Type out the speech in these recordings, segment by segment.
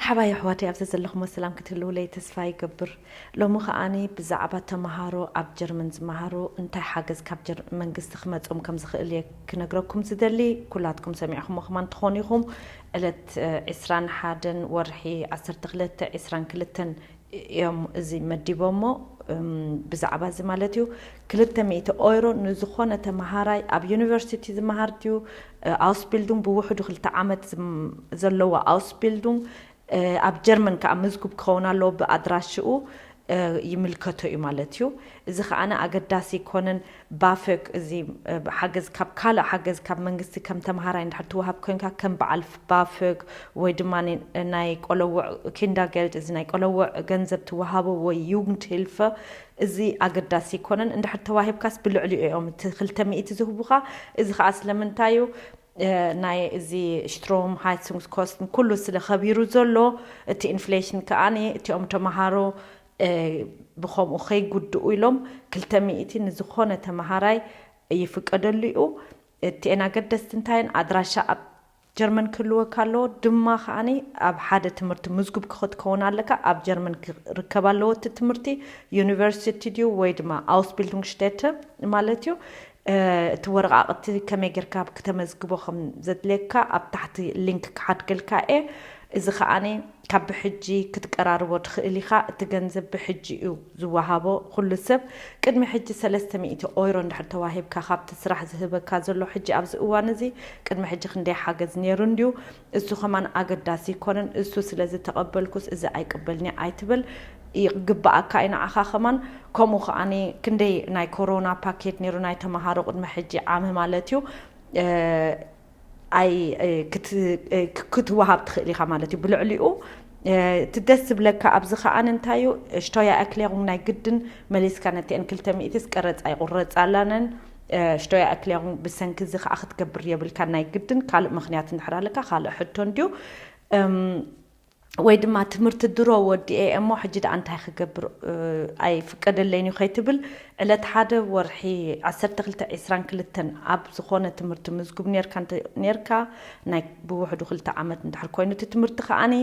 ሓባይ ኣሕዋተይ፣ ኣብዚ ዘለኹሞ ሰላም ክትህልውለይ ተስፋ ይገብር። ሎሚ ከኣኒ ብዛዕባ ተምሃሮ ኣብ ጀርመን ዝመሃሩ እንታይ ሓገዝ ካብ ጀር-፣ መንግስቲ ክመጾም ከም ዝኽእል እየ ክነግረኩም ዝደሊ። ኩላትኩም ሰሚዕኹሞ ከማን ትኾኑ ኢኹም። ዕለት ዕስራን ሓደን ወርሒ ዓሰርተ ክልተ ዕስራን ክልተን እዮም እዚ መዲቦሞ። ብዛዕባ እዚ ማለት እዩ፣ ክልተ ሚእቲ ኦይሮ ንዝኾነ ተምሃራይ ኣብ ዩኒቨርሲቲ ዝመሃር ድዩ፣ ኣውስቢልዱንግ ብውሕዱ ክልተ ዓመት ዘለዎ ኣውስቢልዱንግ ኣብ ጀርመን ከዓ ምዝጉብ ክኸውን ኣለዎ ብኣድራሽኡ ይምልከቶ እዩ ማለት እዩ። እዚ ከዓነ ኣገዳሲ ይኮነን። ባፈግ እዚ ሓገዝ ካብ ካልእ ሓገዝ ካብ መንግስቲ ከም ተምሃራይ እንድሕር ትወሃብ ኮንካ ከም በዓል ባፈግ ወይ ድማ ናይ ቆለውዕ ኪንዳገልድ፣ እዚ ናይ ቆለውዕ ገንዘብ ትወሃቦ ወይ ዩግንት ሂልፈ፣ እዚ ኣገዳሲ ይኮነን። እንድሕር ተዋሂብካስ ብልዕሊኡ እዮም እቲ ክልተ ሚእቲ ዝህቡኻ። እዚ ከዓ ስለምንታይ እዩ? ናይ እዚ ሽትሮም ሃይስንግስ ኮስትን ኩሉ ስለ ከቢሩ ዘሎ፣ እቲ ኢንፍሌሽን ከዓኒ እቲኦም ተምሃሮ ብኸምኡ ከይጉድኡ ኢሎም ክልተ ሚእቲ ንዝኾነ ተምሃራይ ይፍቀደሉ እዩ። እቲኤን ኣገደስቲ እንታይን ኣድራሻ ኣብ ጀርመን ክህልወካ ኣለዎ። ድማ ከዓኒ ኣብ ሓደ ትምህርቲ ምዝጉብ ክትከውን ኣለካ። ኣብ ጀርመን ክርከብ ኣለዎ እቲ ትምህርቲ። ዩኒቨርሲቲ ድዩ ወይ ድማ ኣውስቢልዱንግሽቴተ ማለት እዩ። እቲ ወረቃቅቲ ከመይ ጌርካ ክተመዝግቦ ከም ዘድልየካ ኣብ ታሕቲ ሊንክ ክሓድገልካ እየ። እዚ ከዓኒ ካብ ብሕጂ ክትቀራርቦ ትኽእል ኢኻ። እቲ ገንዘብ ብሕጂ እዩ ዝወሃቦ። ኩሉ ሰብ ቅድሚ ሕጂ ሰለስተ ሚእቲ ኦይሮ እንድሕር ተዋሂብካ ካብቲ ስራሕ ዝህበካ ዘሎ ሕጂ ኣብዚ እዋን እዚ ቅድሚ ሕጂ ክንደይ ሓገዝ ነይሩ እንድዩ። እሱ ከማን ኣገዳሲ ይኮነን። እሱ ስለ ዝተቐበልኩስ እዚ ኣይቅበልኒ ኣይትበል። ይግባኣካ እዩ ንዓኻ ከማን። ከምኡ ከዓኒ ክንደይ ናይ ኮሮና ፓኬት ነይሩ ናይ ተምሃሮ ቅድሚ ሕጂ ዓመ ማለት እዩ። ኣይ ክትወሃብ ትኽእል ኢኻ ማለት እዩ። ብልዕሊኡ እቲ ደስ ዝብለካ ኣብዚ ከዓን እንታይ እዩ፣ ሽቶያ ኣክሌሩንግ ናይ ግድን መሊስካ ነቲአን ክልተ ሚእቲስ ቀረጻ ይቁረጻላነን። ሽቶያ ኣክሌሩንግ ብሰንኪ እዚ ከዓ ክትገብር የብልካ ናይ ግድን። ካልእ ምኽንያት እንድሕር ኣለካ ካልእ ሕቶ እንድዩ። ወይ ድማ ትምህርቲ ድሮ ወዲኤ እሞ ሕጂ ደኣ እንታይ ክገብር ኣይፍቀደለይን እዩ ከይትብል፣ ዕለት ሓደ ወርሒ ዓሰርተ ክልተ ዕስራን ክልተን ኣብ ዝኾነ ትምህርቲ ምዝጉብ ኔርካ እንተ ኔርካ፣ ናይ ብውሕዱ ክልተ ዓመት እንድሕር ኮይኑ እቲ ትምህርቲ ከዓኒ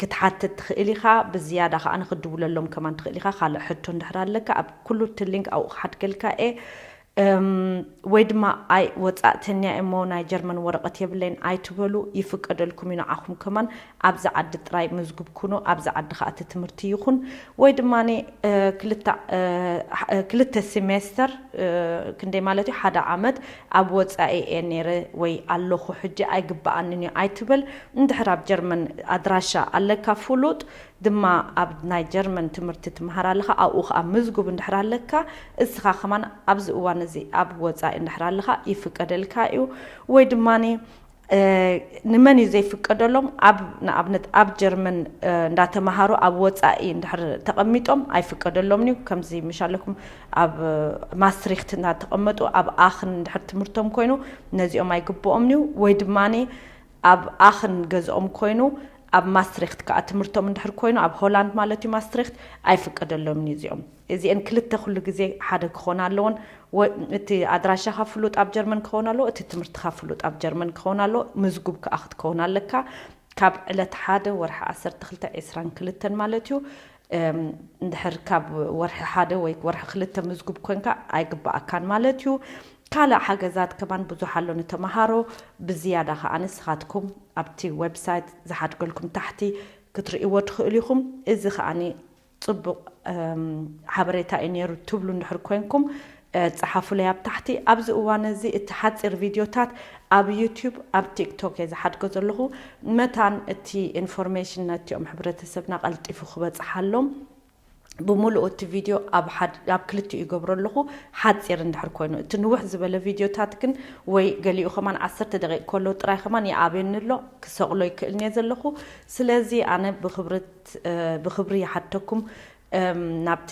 ክትሓትት ትኽእል ኢኻ። ብዝያዳ ከዓኒ ክድውለሎም ከማን ትኽእል ኢኻ። ካልእ ሕቶ እንድሕር ኣለካ ኣብ ኩሉ እቲ ሊንክ ኣብኡ ክሓድገልካ እየ። ወይ ድማ ኣይ ወጻእተኛ እሞ ናይ ጀርመን ወረቐት የብለይን ኣይትበሉ፣ ይፍቀደልኩም እዩ ንዓኹም ከማን። ኣብዚ ዓዲ ጥራይ ምዝጉብ ኩኑ፣ ኣብዚ ዓዲ ከኣ እቲ ትምህርቲ ይኹን። ወይ ድማ ክልተ ሲሜስተር፣ ክንደይ ማለት እዩ፣ ሓደ ዓመት ኣብ ወጻኢ እየ ነይረ ወይ ኣለኹ ሕጂ ኣይግበኣንን እዩ ኣይትበል። እንድሕር ኣብ ጀርመን ኣድራሻ ኣለካ ፍሉጥ ድማ ኣብ ናይ ጀርመን ትምህርቲ ትምሃር ኣለኻ፣ ኣብኡ ኸኣ ምዝጉብ እንድሕር ኣለካ፣ እስኻ ከማን ኣብዚ እዋን እዚ ኣብ ወጻኢ እንድሕር ኣለኻ ይፍቀደልካ እዩ። ወይ ድማኒ ንመን እዩ ዘይፍቀደሎም? ኣብ ንኣብነት ኣብ ጀርመን እንዳተምሃሩ ኣብ ወጻኢ እንድሕር ተቐሚጦም ኣይፍቀደሎምን እዩ። ከምዚ ምሽ ኣለኩም ኣብ ማስትሪክት እንዳተቐመጡ ኣብ ኣኽን እንድሕር ትምህርቶም ኮይኑ ነዚኦም ኣይግብኦምን እዩ። ወይ ድማኒ ኣብ ኣኽን ገዝኦም ኮይኑ ኣብ ማስትሪክት ከኣ ትምህርቶም እንድሕር ኮይኑ ኣብ ሆላንድ ማለት እዩ ማስትሪክት ኣይፍቀደሎምን እዩ እዚኦም። እዚአን ክልተ ኩሉ ግዜ ሓደ ክኾና ኣለዎን። እቲ ኣድራሻኻ ፍሉጥ ኣብ ጀርመን ክኸውን ኣለዎ፣ እቲ ትምህርትኻ ፍሉጥ ኣብ ጀርመን ክኸውን ኣለዎ። ምዝጉብ ከኣ ክትከውን ኣለካ ካብ ዕለት ሓደ ወርሒ ዓሰርተ ክልተ ዕስራን ክልተን ማለት እዩ። እንድሕር ካብ ወርሒ ሓደ ወይ ወርሒ ክልተ ምዝጉብ ኮንካ ኣይግበኣካን ማለት እዩ። ካልእ ሓገዛት ከማን ብዙሕ ኣሎ ንተምሃሮ። ብዝያዳ ከኣ ንስኻትኩም ኣብቲ ዌብሳይት ዝሓድገልኩም ታሕቲ ክትርእይዎ ትኽእሉ ኢኹም። እዚ ከኣኒ ጽቡቕ ሓበሬታ እዩ ነይሩ ትብሉ እንድሕር ኮንኩም፣ ጸሓፉለይ ኣብ ታሕቲ። ኣብዚ እዋን እዚ እቲ ሓጺር ቪድዮታት ኣብ ዩቲዩብ ኣብ ቲክቶክ እየ ዝሓድጎ ዘለኹ። መታን እቲ ኢንፎርሜሽን ነቲኦም ሕብረተሰብና ቀልጢፉ ክበጽሓሎም ብምሉኡ እቲ ቪድዮ ኣብ ክልቲኡ ይገብሮ ኣለኹ። ሓፂር እንድሕር ኮይኑ እቲ ንውሕ ዝበለ ቪድዮታት ግን ወይ ገሊኡ ከማን ዓሰርተ ደቂቅ ከሎ ጥራይ ከማን ይኣብየኒ ኣሎ። ክሰቕሎ ይክእልኒ እየ ዘለኹ። ስለዚ ኣነ ብክብሪ ይሓተኩም ናብቲ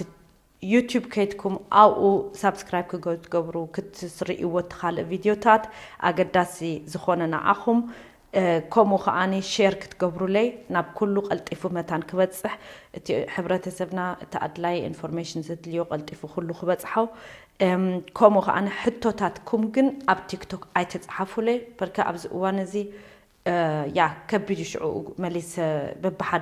ዩቲዩብ ከይድኩም ኣብኡ ሳብስክራይብ ክትገብሩ ክትርእይዎ እቲ ካልእ ቪድዮታት ኣገዳሲ ዝኾነ ንዓኹም። ከምኡ ከዓኒ ሼር ክትገብሩለይ ናብ ኩሉ ቀልጢፉ መታን ክበፅሕ እቲ ሕብረተሰብና እቲ ኣድላይ ኢንፎርሜሽን ዘድልዮ ቀልጢፉ ኩሉ ክበፅሖ። ከምኡ ከዓኒ ሕቶታትኩም ግን ኣብ ቲክቶክ ኣይተፅሓፉለይ በርከ ኣብዚ እዋን እዚ ያ ከቢድ እዩ ሽዑ መሊሰ በብሓደ